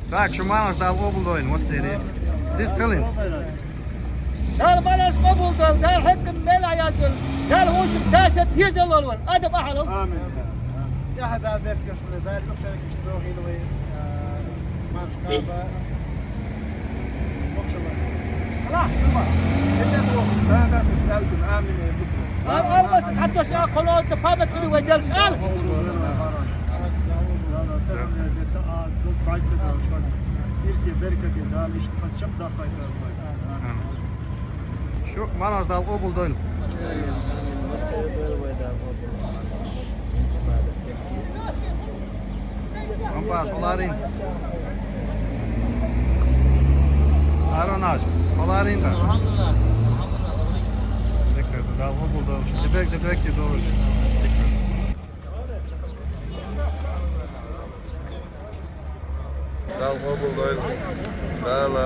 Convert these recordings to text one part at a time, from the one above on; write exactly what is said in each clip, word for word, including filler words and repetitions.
Так, шу мархнаш, Дала къобалдойла, массеран. Дистхилинц. Дала мархаш къобалдойла, Дала хьекъал мел а яздойла, Дала вовшашка дашар дезалвойла, адам ахьал. Амин. Я хьа Дала беркат вай, Дала юхшаргаш дохийла вай, а, мархаш кхаба. Мокшала. Аллах, шума. Амин. Амин. Аллах, хьатта ша кхолода памят хили вай делш ал. Ирсе беркате Дала иштта хас чам дахайта. Амин. Шу мархнаш, Дала къобалдойла. Ампаш, хьо ларийна. Аронаш, хьо ларийна. Дика, Дала къобалдойла. Дика, дика, дика, дика. Дала къобалдойла. Дала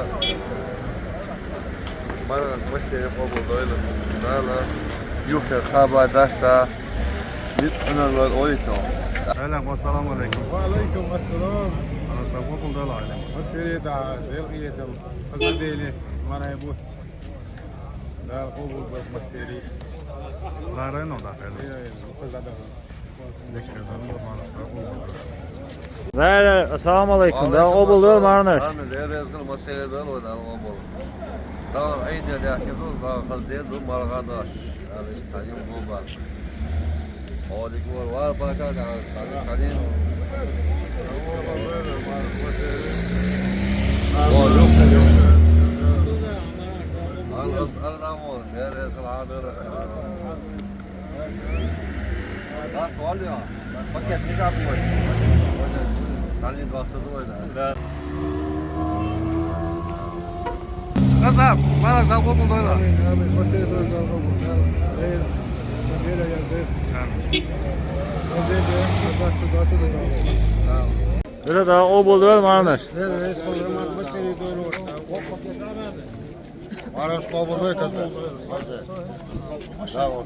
мархаш массеран къобалдойла. Дала юхшара кхаба, даста, ницкъ, хьунар лойла, ойцо. Алейкум ассалам, алейкум. Ва алейкум ассалам. Мархнаш, Дала къобалдойла, алейкум. Массеран да, делгӀиетам, хазадели, мархӀайбу. Дала къобалдойла массеран. Ларайна да, хаза. Е, е, хаза да. Зайра, ассаламу алейкум. Дала къобалдойла мархнаш. Амин. Дала реза хилва, массеран а дойла вай, Дала къобал. Дала Ӏид даьхкина ду, Дала хаза дер ду, марха даш. Дала иштта тайм губа. Хьо дика вар, вар бака, Дала, Дала кадим. Дала, Дала, Дала, Дала, Дала, Дала, Дала, Даст валли, пакет не забывай. Тани даст валли, да. Хаза, мархаш, Дала къобалдойла. Амин, амин. Массеран а дойла, Дала къобалдойла. Амин. Амин. Дала къобалдойла мархнаш. Мархаш къобалдойла, хаза. Хаза. Дала.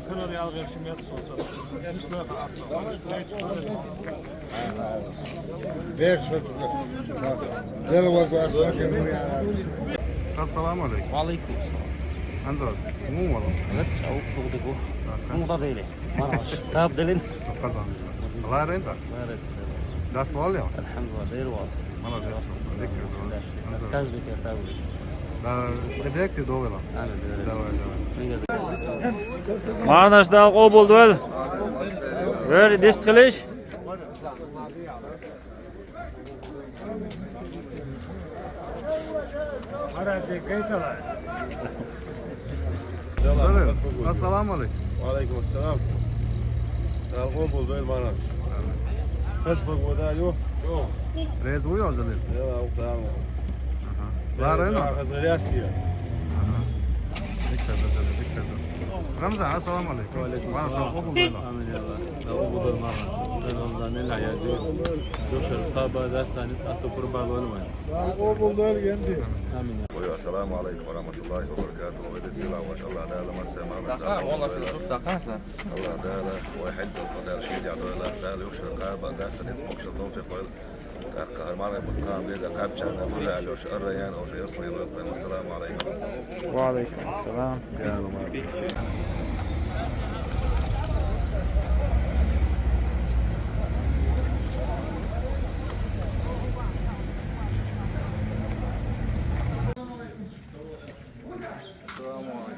Берш. Дела вазва асмакен. Ассаламу алейкум. Ва алейкум ассалам. Анзор, мун вала? Ретта, ух, тугдугу. Мун да дейле. Мархаш. Таб делин. Хаза. Алла ренда? Алла ренда. Даст валли? Алхамдулиллах, дер вал. Молодец. Дика. Каждый кертавлю. Да, эффекты довела. Давай, давай. Мархнаш, Дала къобалдойла. Вер дистхилиш. Салам. Ассаламу алейкум. Ва алейкум ассалам. Дала къобалдойла мархаш. Хаза погода ю? Ю. Реза вуй хозалел? Я, ух, да. Аха. Ларена? Хаза рясия. Аха. Дика да, дика да. Рамзан, ассаламу алейкум. Ва алейкум ассалам. Мархаш къобалдойла. Амин, я Аллах. Дала къобалдойла мархаш. Рамзан, ила язи. Душар, хаба, дастанис, ату, курбан, валван. Дала къобалдойла, генди. Амин. Ой, ассаламу алейкум ва рахматуллахи ва баракатуху. Вай десила, машаллах, Дала масса, мама. Тахан, валла, шин суш тахан са. Аллах Дала, вай хьалдал къадар шийдя дойла, Дала юхшар кхаба, дастанис, мокшар тавфикъ вайла. ТӀаккха хӀара мархий бутт кхаба деза, кхаьбчарна гула аьлла, уж арра яьнна, уж яслина вай. Ассаламу алейкум. Ва алейкум ассалам.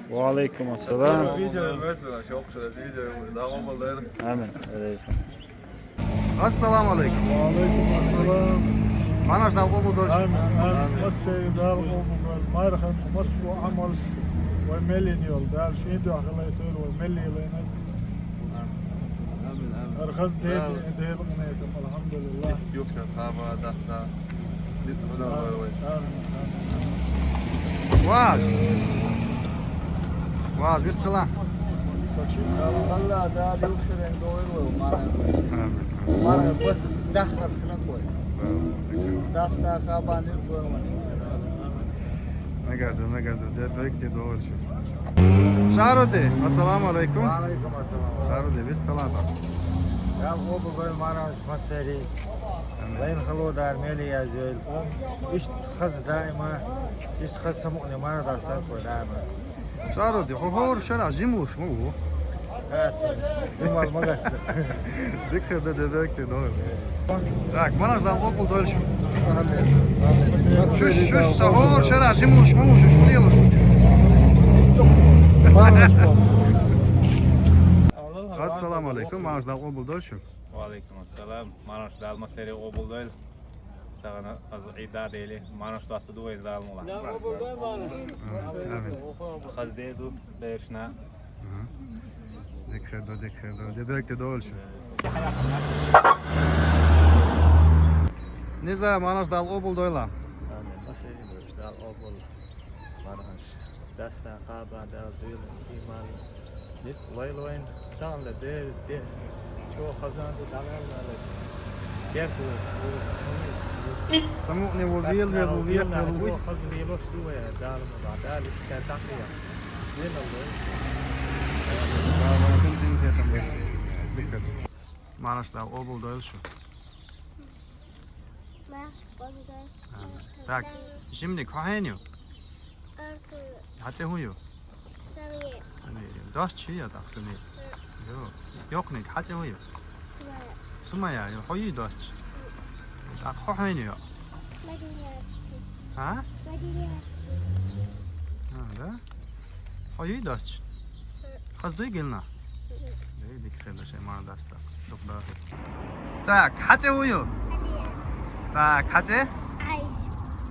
Ва алейкум ассалам. Видео, видео, шоқ шура видео, давам болар. Амин. Алейкум. Ассаламу алейкум. Ва алейкум ассалам. Мархаш, Дала къобалдойла. Амин, амин. Масса Дала къобалдойла. Мархаш, масса Ӏамалш вай мел йина йола. Дала шийна дуьхьа хилийтойла, вай мел йилина. Амин, амин. Архаз дед, дед, алхамдулиллах. Юхшар кхаба, даста. Дит худа вай вай. Амин, амин. Ваш. Важ вистхила. Алла Дала юкъ шерен дойр вай, маран. Амин. Маран бат дахар хна кой. Даста хабан дойр вай. Нагарда, нагарда, де бек де дойр шу. Шаруди, ассаламу алейкум. Ва алейкум ассалам. Шаруди, вистхила ба. Я обу гой маран масери. Амин. Лайн хало дар мели язел. Ишт хаз даима. Ишт хаз самуни маран дастар кой даима. Шаруди, хо хор шара жимуш му? Зимал магатса. Дикха да дедекте дойр. Так, манаш дал обул дойр шу. Шуш, шуш, са хор шара жимуш му, шуш лелуш. Ассаламу алейкум, манаш дал обул дойр шу. Ва алейкум ассалам. Манаш дал масери обул дойр. Тагана аз ида дели, манаш дасту дуйз дал мула. Амин. Хаз деду, бершна. Дикха да, дикха да. Де бек де дойр шу. Низа, манаш дал обул дойр ла. Амин. Масери дойр шу дал обул. Марханш. Даста хаба дал дуйла иман. Ниц лайлоин. Тан ла бер бер. Чо хазан ду далал ла. Керку. Самуни ву вил вил ву вил вил ву. Хаз вилош ду я дал ма дал ка такия. Вил ла. Манаш дал обул дойр шу. Манаш обул дойр. Так, жимни кохеню. Хаци хую. Сами. Сами. Даш чи я так сами. Йо. Йокни хаци хую. Сумая. Сумая, йо, хую даш. Так хохеню. Мадиняски. А? Мадиняски. А, да? Хую даш. Хаз дуй гилна. Эй, дик хелда шей мана даста. Дукда. Так, хаци хую. Так, хаци?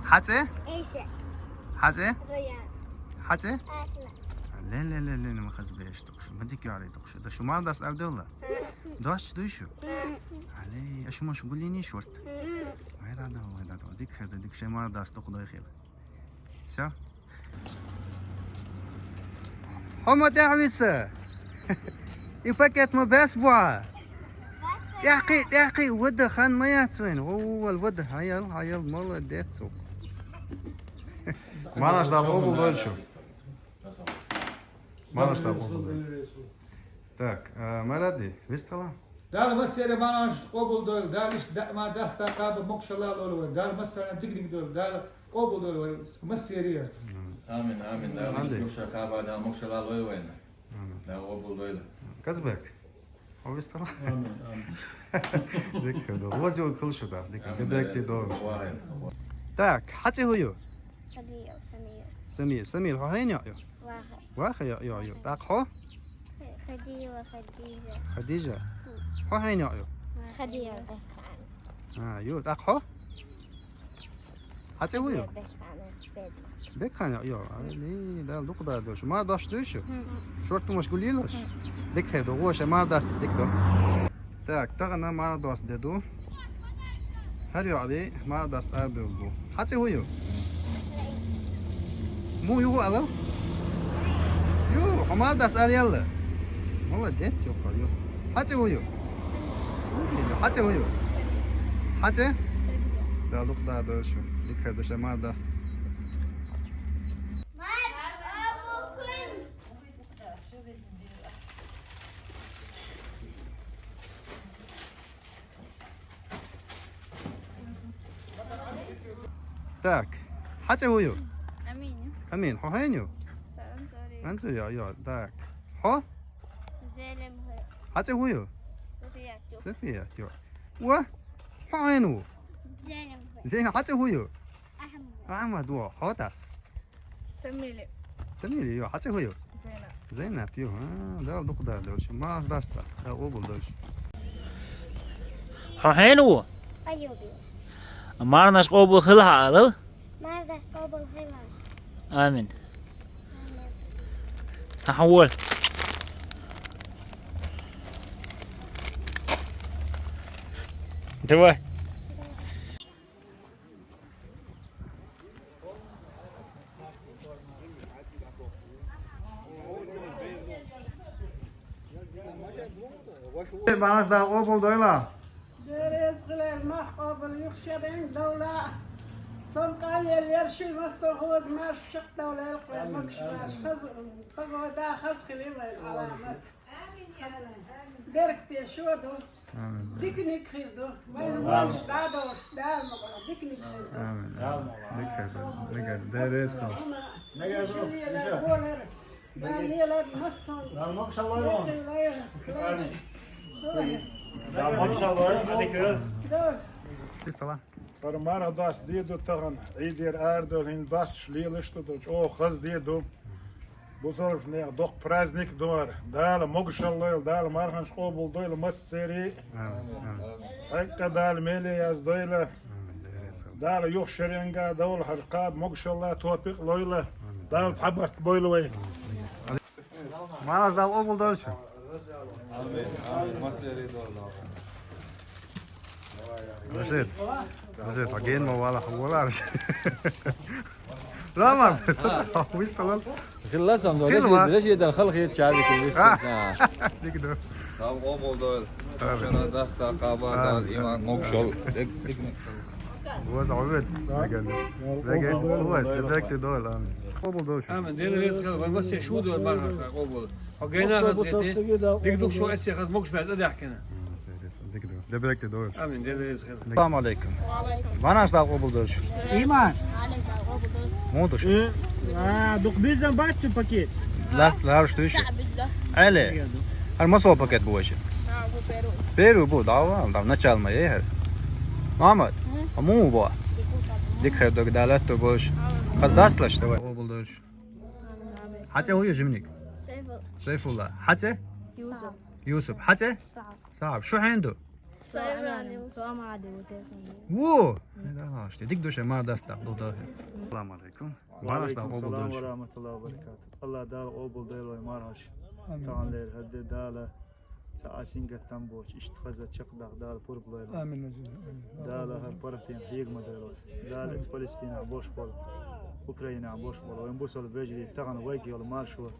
Хаци? Хаци? Роя. Хаци? Асна. Ле ле ле ле ма хаз беш тукшу. Ма дик яри тукшу. Да шумар дас ардела. Даш дуйшу. Але, а шума шугулини шорт. Вай да да, вай да да. Дик херда, дик шей мана дас тукдай хел. Всё. Хома тяхвиса. И пакет ма бес буа. Тяхи, тяхи, вада хан маяц вен. О, вал вада, хаял, хаял, молодец. Манаш дал обул дойр шу. Манаш дал обул дойр. Так, а, Маради, вистхила? Дала масери манаш къобул дойр, Дала иш да-, ма даста къаба мокшала лолвар, Дала масана дигриг дойр, Дала къобул дойр вар, масери. Амин, амин. Дала иш Анди. Мокша къаба, Дала мокшала лолвар. Амин. Дала къобул дойр. Казбек. О вистхила? Амин, амин. Дик хедо. Воз ёл кылшу да. Дик Амин, дебек да, де дойр. Вай. Так, хати хую? Хадия, Самия. Самия, Самия, хо хейн я ё? Ваха. Ваха я ё, ё. Так, хо? Хадия, Хадижа. Хадижа. Хм. Хо хейн я ё? Хадия, Бекхан. А, ё, так, хо? Хати хую? Бекхан, Бекхан. Бекхан я ё. Али, да, дук да дойр. Ма даш дойр шу? Хм. Шорт тумаш гулилаш? Хм. Дик хедо, гоша ма дас дик до. Так, тагана мара дас деду. Хар ё аби мара дас ар бюлду. Хати хую? Му ю алал? Ю, хо мара дас ар ялла. Молодец, ё, ё. Хати хую? Хати хую? Хати? Да, лук да, дойр шу. Дик хедо, ша мара дас. Так. Хати хую? Амин. Амин. Хо хейн ё? Саран сари. Ансу ё, ё. Так. Хо? Зелем хэ. Хати хую? София ё. София ё. Уа? Хо хейн ё? Зелем хэ. Зелем хати хую? Ахмад. Ахмад ё. Хо та? Тамили. Тамили ё, хати хую? Зейнаб. Зейнаб ё, а, да, дук да, дойр шу. Ма дас да, да, обул дойр шу. Хо хейн ё? Аюби. Мара наш къобул хила алал? Мара дас къобул хила. Амин. Амин. Хавол. Давай. Мархаш, Дала къобал дойла. Деррес хилар, мах къобал, юхшарен довла. Сон къалел яр шуй массо хӀуд марш чакхдовла элкъвер, могуш марш, хаз, погода хаз хилим вай аламат. Беркате шо ду. Амин. Диканиг хир ду. Вай валш дадош, Дала мукъла, диканиг хир ду. Амин. Дика хир ду. Дика, деррес хо. Мегар ду. Шулиела болар. Дала лелар массо. Дала могуш лойла. Амин. Дала могуш лойла. Амин. Дала. Истала. ХӀара марха даст де ду тахан, Ӏийдера арадовла, хӀинца даст лелаш ду, чӀогӀа хаза де ду. Бусалба нехан доккха праздник ду хӀара. Дала могушалла лойла, Дала марханаш къобал дойла массерий. Амин, амин. Хьекъа Дала меле яздойла. Амин, Дала раьза хилва. Дала юха шеренга довла хӀара кхаба могушалла, топикъ лойла. Амин. Дала цхьабарт бойла вай. Амин. Мархаш, Дала къобал дойла шо. Амин, амин. Массерий дойла. Рашид, Рашид, а ген ма вала, хӀу вала, Рашид. Ламар, саца, хӀу висталал. Хилла сам до, Хилла. Рашид, Рашид, дан халхи чаби ки вистал. А. Дика ду. Дала къобал дойла. Амин. Шуна даста къаба, Дала иман, могушал. Дик, дик, дик. Ваз Ӏубед. Дала Беган. Дала Беган. Къобал дойла. Ваз, дерекате дойла, амин. Къобал дойла шо. Амин. Дела раьза хилва, вай массе шу дойла, марха къобал. Хьо гайна хаза гетий, дик дух шо эццехаз могуш баьз а даьхкина. Дик дух. Дебректе дойла. Амин, Дела раьза хилва. Ассаламу алейкум. Ва алейкум. Мархаш, Дала къобал дойла шо. Иман. Мархаш, Дала къобал дойла. Муха ду шо? Э, а, дукха безам бац шун пакет. Ласт, лараш ду шо. Али. ХӀара масса пакет бу вайшин? А, бу первый. Первый бу, да, ва, да, начало ма яр хӀара. Мухьаммад, а муха бу? Дика хир дог, Дала латто болаш. Хаза даст лаш, давай. Къобал дойла шо. Хьа цӀи хӀу я, жимник? Сайфулла. Сайфулла. Хьа цӀи? Юсуп. Юсуп. Хьа цӀи? СагӀаб. СагӀаб. Шу хьенду? Со Амран, со Амран де вутер сон. Во! Дала лаш де. Дик ду шо, марха даста, ду да. Ассаламу алейкум. Мархаш, Дала къобал дойла шо. Ва алейкум салам ва рахматуллахи ва баракатух. Аллах Дала къобал дойла вай мархаш. Амин. Тахан лер хӀара де Дала. Цхьа а сингаттам боацаш, иштта хаза чакхдаккха Дала пурба лойла. Амин, амин, амин. Дала хӀара паргӀатдийнахьа хьега ма дойла. Дала из Палестинехь болаш бола, Украинехь болаш бола вайн бусалба вежарий, тахан вайга йола маршо,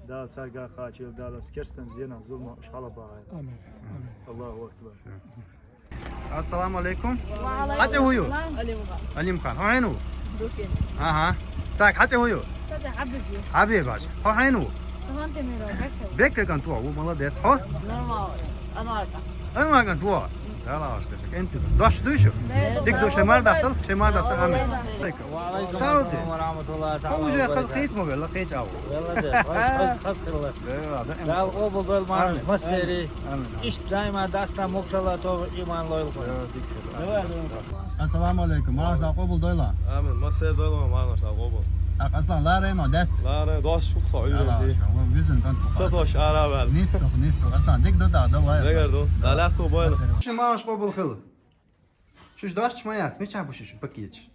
Дала царга кхачийла, Дала из керстан зенах, зуламах уж хьалабахьийла. Амин, амин. Аллаху акбар. Всё. Ассаламу алейкум. Ва алейкум салам. Хьа цӀи хӀу я? Алимхан. Алимхан. Хьо хьенав? Дукин. Ага. Так, хьа цӀи хӀу я? Са цӀи Хьабиб я. Хьабиб, бач. Хьо хьенав? Сахан Темиров, Беккел. Беккел кӀант ва, ву, молодец. Хьо? Нормал. Анвар кӀант. Анвар кӀант ва. Дала лаш де, кӀентий. Дош ду шо? Дика ду шо, марха даста, шо марха даста, амин. Ва алейкум салам ва рахматуллахи таала ва баракатух. Хьо уже хаз кхийца ма велла, кхийца ава. Велла де, хаз, хаз, хаз хилла. Дала къобал дойла мархаш массерий. Амин. Иштта даима даста, могушалла тоба, иман лойла. Всё, дика. Давай, давай. Ассаламу алейкум. Мархаш, Дала къобал дойла. Амин. Массерий дойла, мархаш, Дала къобал. Так, Аслан, ларайна, даст? Ларай, дош шух со, уйренци. Визин кӀант. Са дош, ара вал. Нисто, нисто. Аслан, дик ду да, давай. Дегар ду. Дала латто бойла. Шун мархаш къобал хилда. Шуш дош ма яц, мичахь бу шуш пакеташ?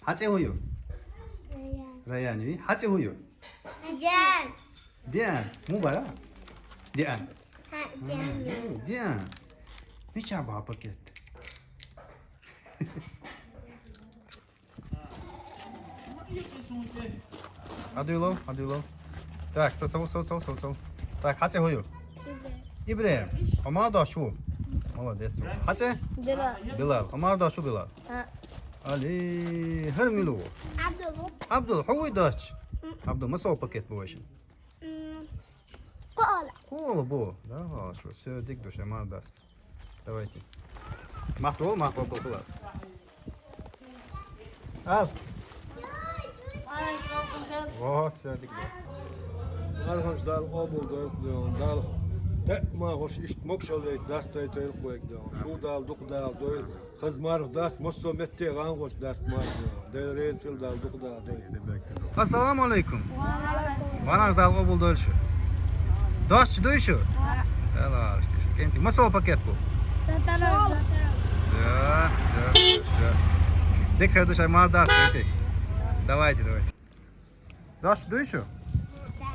Хьа цӀи хӀу я? Раян. Раян я. Хьа цӀи хӀу я? Диан. Диан. Муха бара? Диан. Хьа, Диан. О, Диан. Мичахь бу пакет? Хьадуйлав, хьадуйлав. Так, са, сов, сов, сов, сов, сов. Так, хьа цӀи хӀу я? ИбрахӀим. Хьо марха дош ву? Молодец. Хьа цӀи? Билал. Билал. Хьо марха дош ву, Билал? А. Али, хӀара мила ву? Абдул. Абдул, хьо вуй дош? Абдул, масса пакет бу вайшин? М, кола. Кола бу? Да, хорошо. Всё, дика ду шо, марха даста. Давайте. Мах тол, мах тол, тол, тол. Ал. О, всё, дика ду. Мархаш, Дала къобал дойла, Дала. Де, мархаш, иштта могушалла вайца даста, тайла кхойг да. Шу Дала, дукха Дала дойла. Хаза марха даста, массо метте гӀан гӀош даста марха. Дела реза хилва, Дала дукха Дала дойла. Ассаламу алейкум. Ва алейкум. Мархаш, Дала къобал дойла шо. Дош ду шо? Да. Дала лаш де шо, кӀентий. Масса пакет бу? Сатарал, сатарал. Всё, всё, всё. Дика хир ду шо, марха даста, кӀентий. Давайте, давайте. Дош ду шо? Да.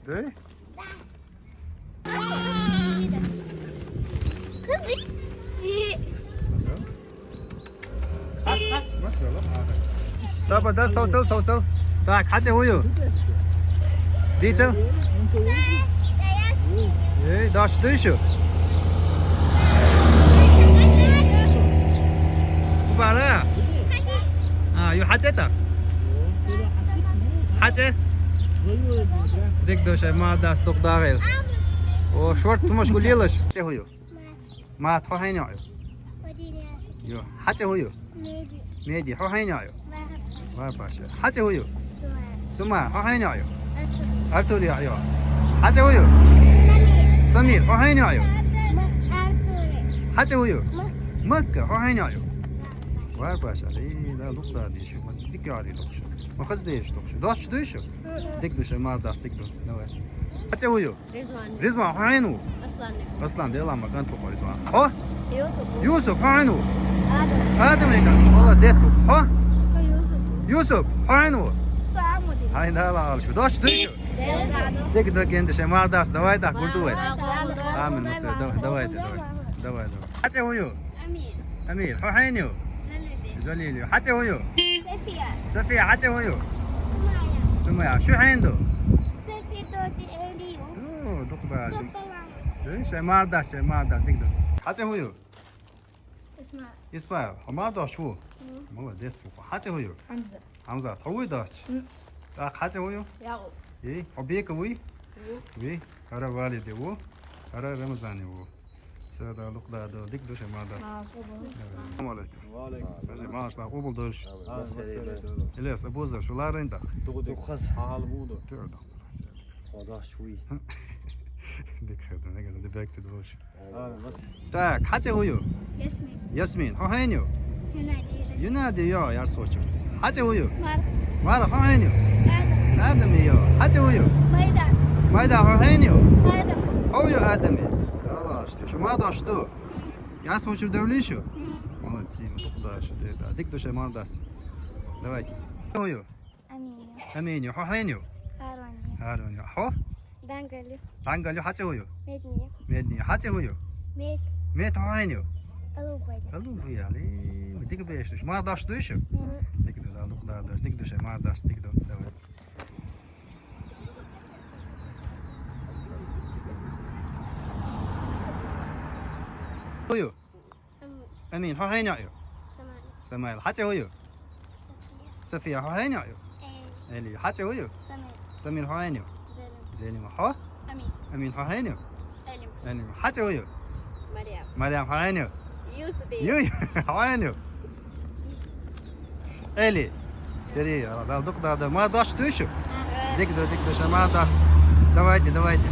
Дуй? Да. Саба, да, совцал, совцал. Так, хьа цӀи хӀу я? Дийцал? Эй, даш дышу. Бара. А, ю хьацӀета? ХьацӀе? Дик ду шоай, ма дас дукъ дагӀел. О, шорт тумаш гулелаш. ХьацӀе хӀу ю? Мат, хьо хьеню ю? Ю. ХьацӀе хӀу ю? Меди. Хьо хьеню ю? Варпаша. ХьацӀе хӀу ю? Сума. Хьо хьеню ю? Артур ю. ХьацӀе хӀу ю? Самир. Хьо хьеню ю? ХьацӀе хӀу ю? Макка. Хьо хьеню ю? Варпаша. Э, да, лукъ да деш. Ма дик яри лукъ шу. Ма хаз деш лукъ шу. Даш дышу? Дик ду шоай, ма дас дик ду. Давай. ХьацӀе хӀу ю? Ризван. Ризван, хьо хьеню? Аслан. Аслан, Дела ма кӀанту хьо, Ризван. Хьо? Юсуп. Юсуп, хьо хьеню? Адам. Адам ю кӀант, молодец. Хьо? Со Юсуп. Юсуп, хьо хьеню? Со Амудин. Хьай, Дала алшу. Даш дышу? Дела. Дик ду, кӀант ду шоай, ма дас, давай, да, гурду вай. Амин, маса, давай, давай, давай. Давай, давай. ХьацӀе хӀу ю? Амир. Амир, хьо хьеню? Жалили. Жалили. ХьацӀе хӀу ю? София. София, хьацӀе хӀу ю? Сумая. Сумая. Шу хьенду? София доти Элиу. О, дукъ бажи. Супалан. Э, шоай, ма дас, шоай, ма дас, дик ду. ХьацӀе хӀу ю? Исма. Исмаил, хьо ма дас шу? Молодец, хьо. ХьацӀе хӀу ю? Хамза. Хамзат, хьо вуй дас? ТӀаккха хьацӀе хӀу ю? Якъуб. Э, хьо Бека вуй? Ву. Вуй. ХӀара Валиди ву. ХӀара Рамазани ву. Сада лукъ да, да, дик ду шоай, ма дас. Ма, къубул. Ассаламу алейкум. Ва алейкум. Сажи, ма шла, къубул дош. Ва алейкум. Илес, Абузар, шу ларин да. Дугу, дугу. Хаз. Хал буду. Тёр да. О, даш чуй. Дик хада, не гада, дебек ты дош. Так, хьацӀе хӀу ю? Ясмин. Ясмин, хьо хьеню? Юнади. Юнади ю, яр сочу. ХьацӀе хӀу ю? Мар. Мар, хьо хьеню? Адам. Адам ю. ХьацӀе хӀу ю? Майда. Майда, хьо хьеню? Адам. Хьо ю Адам. Алаш, ты шу ма даш ду? Яр сочу давлишу? Молодцы, ма дукъ даш, ты да. Дик ду шоай, ма дас. Давайте. ХьацӀе хӀу ю? Аминю. Аминю. Хьо хьеню? Харуню. Харуню. Хьо? Дангалю. Дангалю, хьацӀе хӀу ю? Медни. Медни. ХьацӀе хӀу ю? Мед. Мед, хьо хьеню? Алубали. Алубали. Дик беш. Ма даш дышу? Дик ду, да, лукъ да, даш. Дик ду шоай, ма дас, дик ду. Давай. ХӀу ю? Амин. Амин, хьо хьеню ю? Самаил. Самаил, хьацӀе хӀу ю? София. София, хьо хьеню ю? Эли. Эли, хьацӀе хӀу ю? Самир. Самир, хьо хьеню? Зелим. Зелим, хьо? Амин. Амин, хьо хьеню? Элим. Элим, хьацӀе хӀу ю? Мариям. Мариям, хьо хьеню? Юсуп. Ю, ю, хьо хьеню? Эли. Тери, а, да, дукъ да, да. Ма даш дышу? Ага. Дик ду, дик ду шоай, ма дас. Давайте, давайте.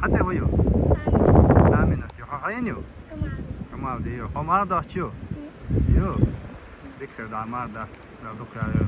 ХьацӀе хӀу ю? Аминат ю. Хьо хьеню? Камал. Камал ю. Хьо ма дас ю? Ю. Дик хада, ма дас. Да, дукъ я.